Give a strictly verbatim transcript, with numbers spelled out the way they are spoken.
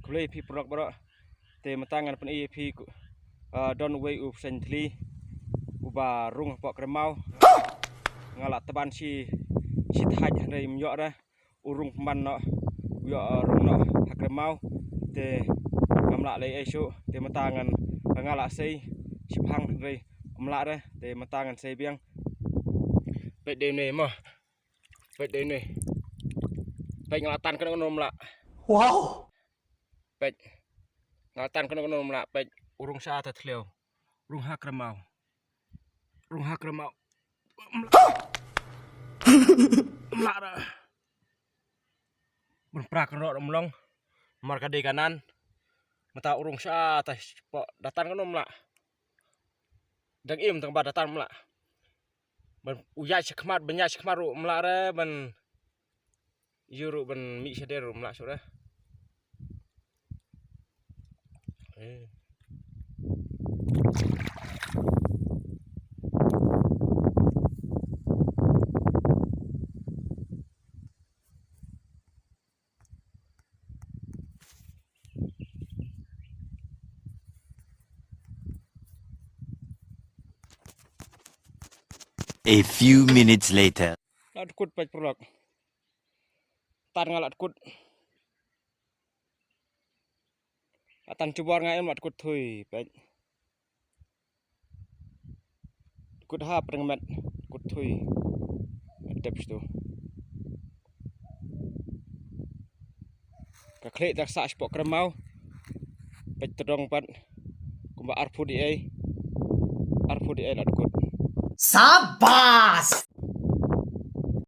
Khublei phi paralok baroh. Te mynta ngan pyni ïa phi, ah, don uwei u pyrshah thli uba rung hapoh krem maw. Nga la tban shi, shi thait hynrei ym ïoh re. U rung pynban noh, u ïoh, ah, rung noh ha krem maw. Te ngam lah leh ei shuh. Te mynta ngan, nga la sei shiphang hynrei ym lah re. Te mynta ngan sei biang. Peit dei ne mo. Peit dei ne. Peit nga la tan kano kano ym lah. Wow. Peit. Nga la tan kano kano ym lah. Peit. U rung sha ta thliew. U rung ha krem maw. U rung ha krem maw. Ym lah. Ym lah re. Ban pra kan rot ym long. Mar ka dei ka nan. Mynta u rung sha ta spo da tan kano ym lah. Dang im tang ba da tan ym lah. Ban u ïaid sha khmat, ban ïaid sha khmat ruh ym lah re, ban ïoh ruh ban mih shader ruh ym lah shuh re. Eh. A few minutes later. La dkut peit paralok. Tan nga la dkut. La tan jubor nga em la dkut thui peit. Dkut hap reng met, dkut thui. Dep stu. Ka khlieh da sah shapoh krem maw. Peit tdong pat. Kumba arphew dei ei. Arphew dei ei la dkut. Sabas!